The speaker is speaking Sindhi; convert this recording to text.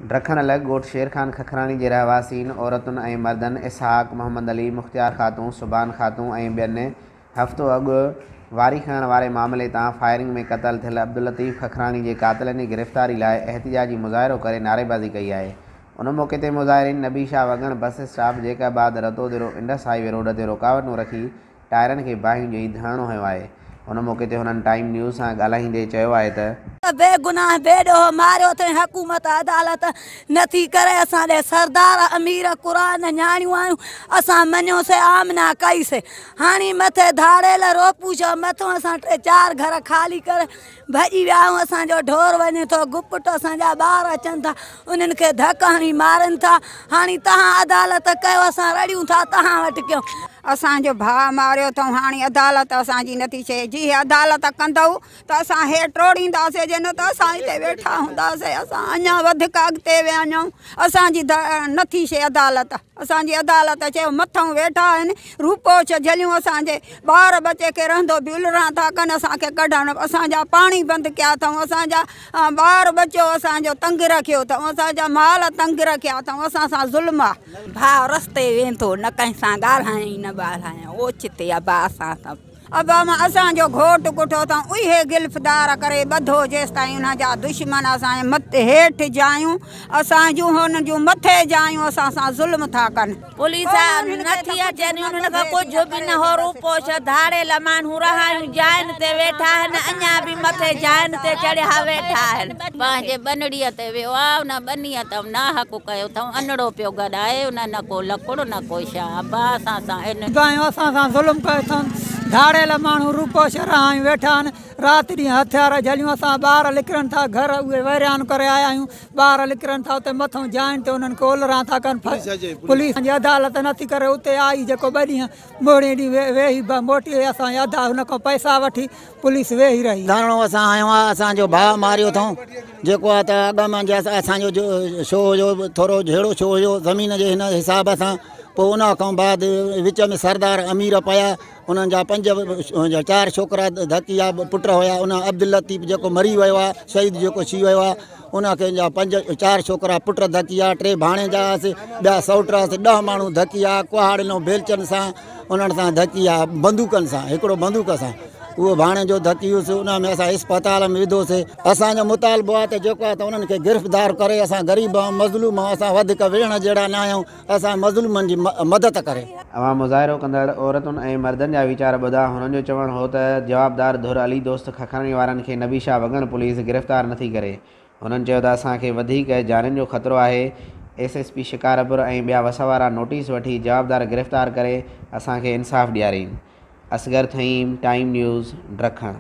ڊکڻ لڳ ڳوٺ شير خان ککراڻي جي رهواسين عورتن ۽ مردن اسحاق، محمد علي، مختيار خاتون، سبحان خاتون ۽ ٻين هفتو اڳ واري کڻڻ واري معاملي تان فائرنگ ۾ قتل ٿيل عبداللطيف ککراڻي جي قاتلن جي گرفتاري لاء احتجاجي مظاهرو ڪري نعريبازي ڪئي آهي. ان موقعي تي مظاهرين Nabi Shah Wagan bus stop Jacobabad Ratodero Indus highway road تي رڪاوٽون رکي ٽائرن کي باهيون ڏئي ڌرڻو هنيو آهي. ان موقعي تي هنن ٽائيم نيوز سان ڳالهائيندي چيو آهي ته. بي گناهه بي ڏوهه ماريو اٿئي حڪومت عدالت نه ٿي ڪري اسان ڏي سردار امير قرآن نياڻيون آيون اسان مڃيو سي آمنا ڪئي سي هاڻي مٿي ڌاڙيل روپوش مٿو اسان ٽي چار گهر خالي ڪري ڀڄي ويا آهيون اسان جو ڍور وڃي ٿو گپٽ اسان جا ٻار اچن ٿا انهن کي ڌڪ هڻي مارن ٿا هاڻي تهان عدالت ڪيو اسان رڙيون ٿا تهان وٽ ڪيون. اسان جو ڀاء ماريو اٿئون هاڻي عدالت اسان جي نٿي ڇئي جي عدالت ڪندؤ ته اسان هي ٽوڙينداسي جي نه ته اسان هتي ويٺا هونداسي اسان اڃا وڌڪ اڳتي وڃون اسان جي نٿي ڇئي عدالت اسان جي عدالت چيو مٿئون ويٺا آهن روپوش جهليون اسان جي ٻار ٻچي کي رهندو به الران ٿا ڪن اسان کي ڪڍڻ اسان جا پاڻي بند ڪيا اٿئون اسان جا ٻار ٻچو اسان جو تنگ رکيو اٿئون اسان جا مال تنگ رکيا اٿئون اسان سان ظلم آ. ڀاء رستي ويندو نه ڪنهن سان ڳالهايائين نه ٻالهايائين اوچتي ابا اسان سان. ابا مان اسان جو گهوٽ ڪٺو اٿئون اهي گرفتار ڪري ٻڌو جيستائين انهن جا دشمن اسان جي مٿي هيٺ جايون اسان جون هنن جون مٿي جايون اسان سان ظلم ٿا ڪن. پوليس نٿي اچي انهن کان ڪجهه به نه هو روپوش ڌاڙيل ماڻهو رهايون جاين تي ويٺا آهن اڃا به مٿي جاين تي چڙهيا ويٺا آهن. پنهنجي ٻنڙيء تي ويو آ ان ٻنيء تان ناحق ڪيو اٿئون انڙو پيو گڏائي ان نه ڪو لڪڙ نه ڪو شاهه ابا اسان سان ان. ٻڌايو اسان سان ظلم ڪيو اٿن ڌاڙيل ماڻهو روپوش رهايون ويٺا آهن رات ڏينهن هٿيار جهليون اسان ٻار لڪرن ٿا گهر اهي ويران ڪري آيا آهيون ٻار لڪرن ٿا اتي مٿئون جاين تي انهن کي اولران ٿا ڪن پوليس جي عدالت نٿي ڪري اتي آئي جيڪو ٻه ڏينهن مهڙي ڏينهن ويهي موٽي وئي اسان جي ادا هن کان پئسا وٺي پوليس ويهي رهي. ڌرڻو اسان هنيو آ اسان جو ڀاء ماريو اٿئون جيڪو آ ته اڳ ۾ اسان جو شو هيو ٿورو جهيڙو ڇو هيو زمين جي هن حساب سان پوء ان کان بعد وچ ۾ سردار امير پيا انهن جا پنج چار ڇوڪرا ڌڪيا پٽ هيا ان عبداللطيف جيڪو مري ويو آ شهيد جيڪو ٿي ويو آ ان کي جا پنج چار ڇوڪرا پٽ ڌڪيا ٽي ڀاڻيجا هئس ٻيا سئوٽ هئس ڏهه ماڻهو ڌڪيا ڪهاڙين ۽ بيلچن سان انهن سان ڌڪيا بندوقن سان هڪڙو بندوق سان اهو ڀاڻيجو ڌڪي هيس ان ۾ اسان اسپتال ۾ وڌوسي اسان جو مطالبو آهي ته جيڪو آهي ته انهن کي گرفتار ڪري اسان غريب آهيون مظلوم آهيون اسان وڌيڪ وڙهڻ جهڙا نه آهيون اسان مظلومن جي مدد ڪري. عوام مظاهرو ڪندڙ عورتن ۽ مردن جا ويچار ٻڌا، هنن جو چوڻ هو ته جوابدار ڌر علي دوست ککراڻي وارن کي نبي شاهه وڳڻ پوليس گرفتار نٿي ڪري، هنن چيو ته اسان کي وڌيڪ جانين جو خطرو آهي، ايس ايس پي شڪارپور ۽ ٻيا وس وارا نوٽيس وٺي جوابدار گرفتار ڪري اسان کي انصاف ڏيارين. اصغر ٿهيم، ٽائيم نيوز، ڊکڻ.